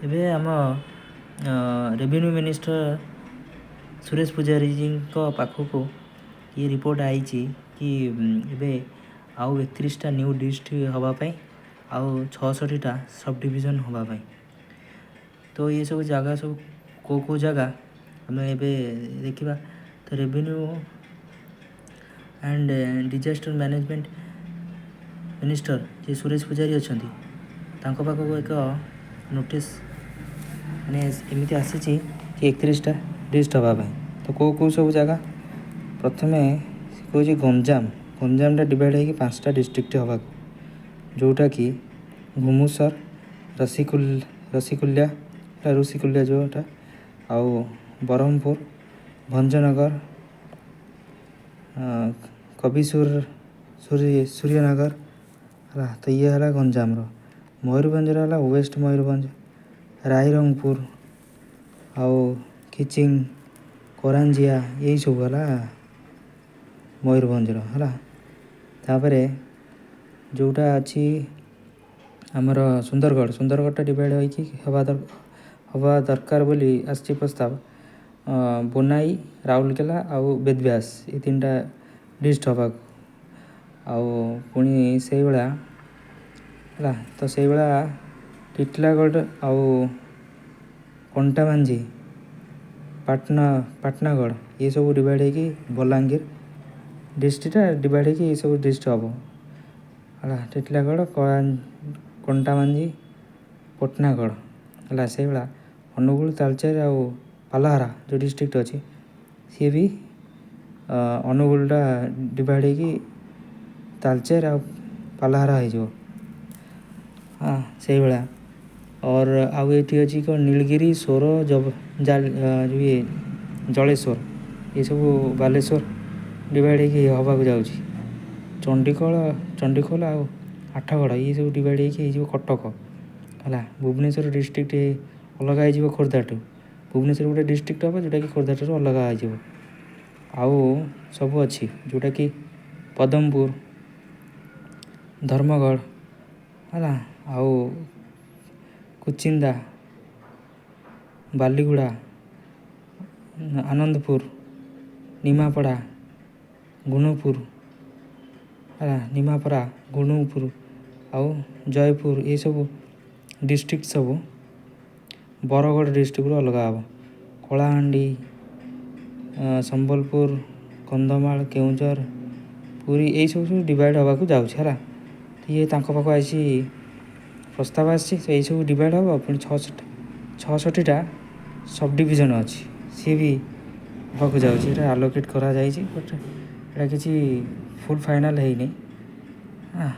ଏବେ ଆମ revenue minister Suresh ପୂଜାରୀଜୀଙ୍କ ପାଖକୁ ଇଏ ରିପୋର୍ଟ ଆଇଛି କି ଏବେ ଆଉ 31ଟା ନ୍ୟୁ ଡିଷ୍ଟ୍ରିକ୍ଟ ହେବା ପାଇଁ ଆଉ 66ଟା ସବ୍ ଡିଭିଜନ୍ ହେବା ପାଇଁ। ତ ଏସବୁ ଜାଗା ସବୁ କେଉଁ କେଉଁ ଜାଗା, ଆମେ ଏବେ ଦେଖିବା। ତ Revenue and Disaster Management Minister ଯିଏ ସୁରେଶ ପୂଜାରୀ ଅଛନ୍ତି, ତାଙ୍କ ପାଖକୁ ଏକ ନୋଟିସ୍ ମାନେ ଏମିତି ଆସିଛି କି 31ଟା ଡିଷ୍ଟ୍ରିକ୍ଟ ହେବା ପାଇଁ। ତ କେଉଁ କେଉଁ ସବୁ ଜାଗା? ପ୍ରଥମେ ସେ କହୁଛି ଗଞ୍ଜାମ। ଗଞ୍ଜାମଟା ଡିଭାଇଡ଼ ହେଇକି ପାଞ୍ଚଟା ଡିଷ୍ଟ୍ରିକ୍ଟ ହେବାକୁ, ଯେଉଁଟାକି ଘୁମୁସର, ରସିକୁଲ୍ୟା, ଋଷିକୁଲ୍ୟା ଯେଉଁଟା, ଆଉ ବ୍ରହ୍ମପୁର, ଭଞ୍ଜନଗର, କବିସୁର ସୂର୍ଯ୍ୟନଗର ହେଲା। ତ ଇଏ ହେଲା ଗଞ୍ଜାମର। ମୟୂରଭଞ୍ଜର ହେଲା ୱେଷ୍ଟ ମୟୂରଭଞ୍ଜ, ରାଇରଙ୍ଗପୁର ଆଉ ଖିଚିଂ, କରାଞ୍ଜିଆ, ଏଇସବୁ ହେଲା ମୟୂରଭଞ୍ଜର ହେଲା। ତାପରେ ଯେଉଁଟା ଅଛି ଆମର ସୁନ୍ଦରଗଡ଼। ସୁନ୍ଦରଗଡ଼ଟା ଡିଭାଇଡ଼ ହୋଇକି ହେବା ଦରକାର ବୋଲି ଆସିଛି ପ୍ରସ୍ତାବ। ବୋନାଇ, ରାଉରକେଲା ଆଉ ବେଦବ୍ୟାସ, ଏ ତିନିଟା ଡିଷ୍ଟ୍ରିକ୍ଟ ହେବାକୁ। ଆଉ ପୁଣି ସେଇଭଳିଆ ହେଲା, ତ ସେଇଭଳିଆ ଟିଟଲାଗଡ଼ ଆଉ କଣ୍ଟାବାଞ୍ଜି, ପାଟନାଗଡ଼, ଏସବୁ ଡିଭାଇଡ଼ ହେଇକି ବଲାଙ୍ଗୀର ଡିଷ୍ଟ୍ରିକ୍ଟଟା ଡିଭାଇଡ଼ ହେଇକି ଏସବୁ ଡିଷ୍ଟ୍ରିକ୍ଟ ହେବ ହେଲା। ଟିଟଲାଗଡ଼, କଣ୍ଟାବାଞ୍ଜି, ପଟନାଗଡ଼ ହେଲା। ସେଇଭଳିଆ ଅନୁଗୁଳ, ତାଳଚେର ଆଉ ପାଲହରା ଯେଉଁ ଡିଷ୍ଟ୍ରିକ୍ଟ ଅଛି, ସିଏ ବି ଅନୁଗୁଳଟା ଡିଭାଇଡ଼ ହେଇକି ତାଳଚେର ଆଉ ପାଲହରା ହେଇଯିବ। ହଁ, ସେଇଭଳିଆ ଅର୍ ଆଉ ଏଇଠି ଅଛି କ'ଣ, ନୀଳଗିରି, ସୋର, ଇଏ ଜଳେଶ୍ୱର, ଏସବୁ ବାଲେଶ୍ୱର ଡିଭାଇଡ଼ ହେଇକି ହେବାକୁ ଯାଉଛି। ଚଣ୍ଡିଖୋଲ ଆଉ ଆଠଗଡ଼, ଇଏ ସବୁ ଡିଭାଇଡ଼ ହେଇକି ହେଇଯିବ କଟକ ହେଲା। ଭୁବନେଶ୍ୱର ଡିଷ୍ଟ୍ରିକ୍ଟ ଅଲଗା ହେଇଯିବ ଖୋର୍ଦ୍ଧାଠୁ। ଭୁବନେଶ୍ୱର ଗୋଟେ ଡିଷ୍ଟ୍ରିକ୍ଟ ହେବ, ଯେଉଁଟାକି ଖୋର୍ଦ୍ଧାଠାରୁ ଅଲଗା ହେଇଯିବ। ଆଉ ସବୁ ଅଛି, ଯେଉଁଟାକି ପଦମପୁର, ଧର୍ମଗଡ଼ ହେଲା, ଆଉ କୁଚିନ୍ଦା, ବାଲିଗୁଡ଼ା, ଆନନ୍ଦପୁର, ନିମାପଡ଼ା, ଗୁଣପୁର ହେଲା। ନିମାପଡ଼ା, ଗୁଣପୁର ଆଉ ଜୟପୁର, ଏସବୁ ଡିଷ୍ଟ୍ରିକ୍ଟ ସବୁ ବରଗଡ଼ ଡିଷ୍ଟ୍ରିକ୍ଟରୁ ଅଲଗା ହେବ। କଳାହାଣ୍ଡି, ସମ୍ବଲପୁର, କନ୍ଧମାଳ, କେଉଁଝର, ପୁରୀ, ଏଇସବୁ ସବୁ ଡିଭାଇଡ଼ ହେବାକୁ ଯାଉଛି ହେଲା। ଇଏ ତାଙ୍କ ପାଖକୁ ଆସିଛି, ପ୍ରସ୍ତାବ ଆସିଛି। ତ ଏଇସବୁ ଡିଭାଇଡ଼ ହେବ। ପୁଣି 66ଟା ସବ୍ ଡିଭିଜନ୍ ଅଛି, ସିଏ ବି ହେବାକୁ ଯାଉଛି। ଏଇଟା ଆଲୋକେଟ୍ କରାଯାଇଛି, ବଟ୍ ଏଇଟା କିଛି ଫୁଲ୍ ଫାଇନାଲ୍ ହେଇନି। ହଁ।